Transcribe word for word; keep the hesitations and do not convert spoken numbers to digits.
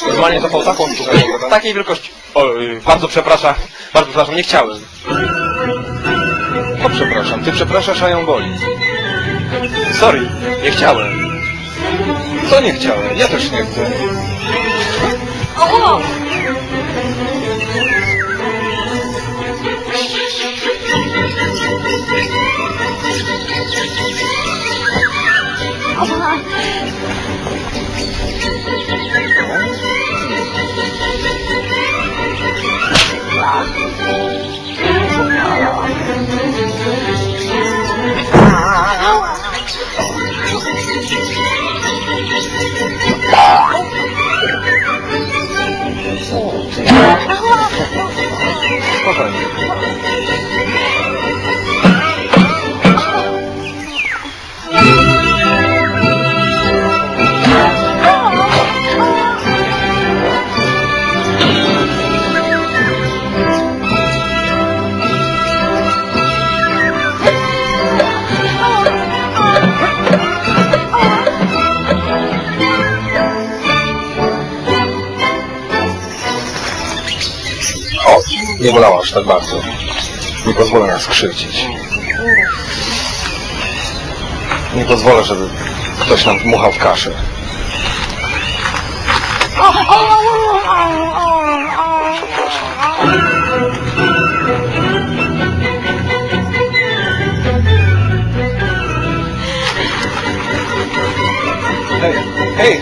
Normalnie to był tak, on, takiej wielkości. O, y, bardzo przepraszam, bardzo przepraszam, nie chciałem. To przepraszam, ty przepraszasz, a ją boli. Sorry, nie chciałem. Co nie chciałem? Ja też nie chcę. Spokojnie. O, nie bolała aż tak bardzo. Nie pozwolę nas skrzywdzić. Nie pozwolę, żeby ktoś nam dmuchał w kaszę. Hej, hej!